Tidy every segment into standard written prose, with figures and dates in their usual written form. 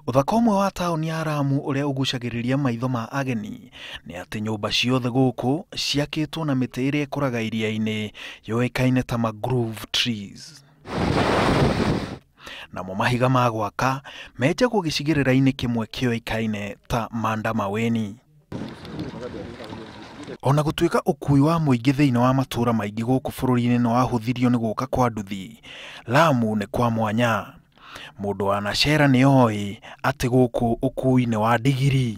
Ũthaka ũmwe wa taũni ya Lamu ũrĩa ũgucagĩrĩria maitho ma ageni nĩ atĩ nyũmba ciothe gũkũ ciakĩtwo na mĩtĩ ĩrĩa ĩkũraga iria-inĩ yũĩkaine ta mangrove trees. Namo mahiga ma gwaka menjagwo gĩcigĩrĩra-inĩ kĩmwe kĩoĩkaine ta Manda Maweni. Ona gũtuĩka ũkui wa mũingĩ thĩinĩ wa matũũra maingĩ gũkũ bũrũri-inĩ nĩ wahũthirio nĩ gũka kwa nduthi, Lamu nĩ kwa mwanya. Mũndũ wanacera nĩ oĩ atĩ gũkũ ũkui nĩ wa ndigiri.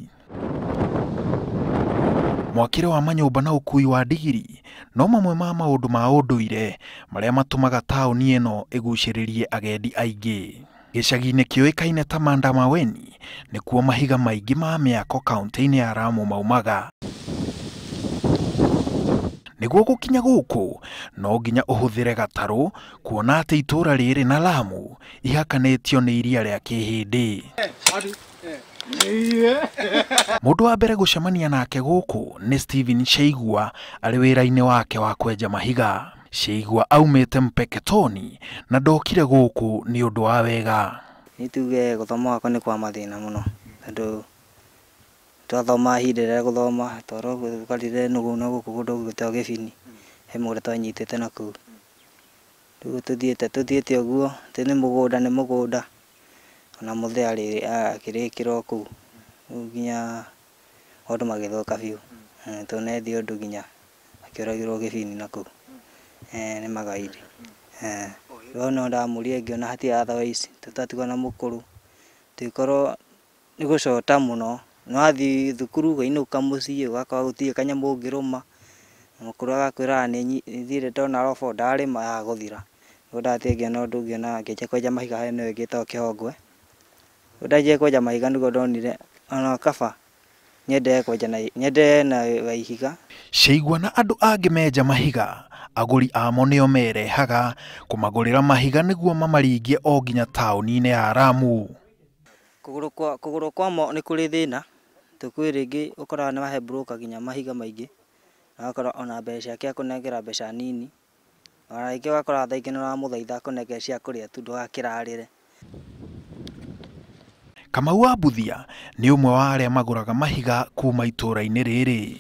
Mwakĩre wa manyũmba na ũkui wa ndigiri no mamwe ma maũndũ ma ũndũire marĩa matũmaga taũni ĩno ĩgucĩrĩrie agendi aingĩ. Gĩcagi-inĩ kĩũĩkaine ta Manda Maweni nĩkuo mahiga maingĩ ma mĩako kaunti-inĩ ya Lamu maumaga. Nĩguo gũkinya gũkũ no nginya ũhũthĩre gatarũ kuona atĩ itũũra rĩrĩ na Lamu ihakanĩtio nĩ iria rĩa Kĩhĩndĩ. Mũndũ wa mbere gũcemania nake gũkũ nĩ Stephen Sheigua arĩ wĩra-inĩ wake wa kwenja mahiga. Sheigua aumĩte Mpeketoni na ndokire gũkũ nĩ ũndũ wa wega. Nĩ tuge gũthoma gwakwa nĩ kwa mathĩna mũno tondũ twathoma ihinda rĩrĩa gũthoma twarorire nũgũ na gũkũ kũndũ gwĩtagwo Gĩbini he mũgũnda twanyitĩte na kũu. Rĩu tũthiĩte ũguo atĩ nĩ mũgũnda nĩ mũgũnda ona mũthee akĩrĩkĩra o kũu rĩu nginya maũndũ magĩthũka biũ. Tondũ nĩ ũndũ nginya akĩũragĩrwo Gĩbini na kũu nĩ magaidi. Rĩu no ndamũrire ngĩona hatirĩ otherwise tũtatigwo na mũkũrũ tũgĩkorwo nĩ gũcota mũno. Nĩ wathiĩ thukuru ũkainũka mũciĩ ũgakora gũtirĩ kanyamũ ũngĩrũma mũkũrũ agakwĩra nĩ thiĩte ndona robo ndarĩma yagũthira. Rĩu ndathiĩ ngĩona ũndũ ngĩona ngĩanjia kwenja mahiga harĩ ĩno ĩngĩ ĩtagwo Kĩhongwe. Rĩu ndanjia kwenja mahiga nĩguo ndonire ona kaba nyendelee kwenja nyendelee na ihiga. Sheigua na andũ angĩ menja mahiga agũri amo nĩo merehaga kũmagũrĩra mahiga nĩguo mamaringie o nginya taũni-inĩ ya Lamu. Kũgũrũ kwamo nĩ kũrĩ thĩna tũkwĩ rĩngĩ ũkoraga nĩ wahe broker nginya mahiga maingĩ na ũgakora ona mbeca ciake akũnengera mbeca nini ona rĩngĩ ũgakora thaa ingĩ nĩ ũramũthaitha akũnengere cia kũrĩa tu ndũgakĩrarĩre. Kamau wa Mbuthia nĩ ũmwe wa arĩa magũraga mahiga kuma itũũra-inĩ rĩrĩ.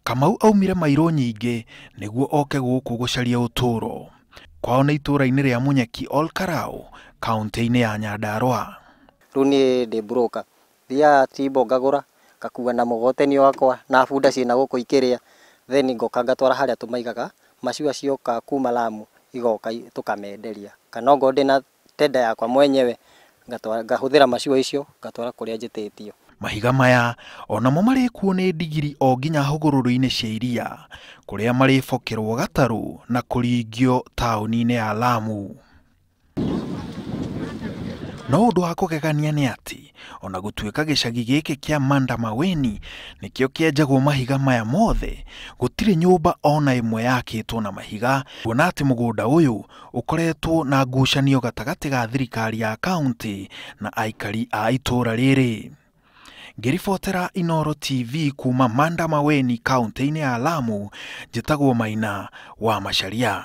Kamau aumire mairũ nyingĩ nĩguo oke gũkũ gũcaria ũtũũro. Kwao nĩ itũũra-inĩ rĩa Munyeki Ol Kalou kaunti-inĩ ya Nyandarua. Rĩu niĩ ndĩ broker thiaga Timbo ngagũra ngakua na mũgogoteni wakwa na bunda ciĩna gũkũ ikĩrĩa then ngoka ngatwara harĩa tũmaigaga macua cioka kuma Lamu igoka tũkamenderia kana ongorwo ndĩna tenda yakwa mwenyewe ngahũthĩra macua icio ngatwara kũrĩa njĩtĩtio. Mahiga maya onamo marĩkuo nĩ ndigiri o nginya hũgũrũrũ-inĩ cia iria kũrĩa marĩbokerwo gatarũ na kũringio taũni-inĩ ya Lamu. No ũndũ wa kũgegania nĩ atĩ ona gũtuĩka gĩcagi gĩkĩ kĩa Manda Maweni nĩkĩo kĩenjagwo mahiga maya mothe, gũtirĩ nyũmba ona ĩmwe yakĩtwo na mahiga, kuona atĩ mũgũnda ũyũ ũkoretwo na ngucanio gatagatĩ ga thirikari ya kaunti na aikari a itũũra rĩrĩ. Ngĩribotera Inooro TV kuma Manda Maweni kaunti-inĩ ya Lamu, njĩtagwo Maina wa Macharia.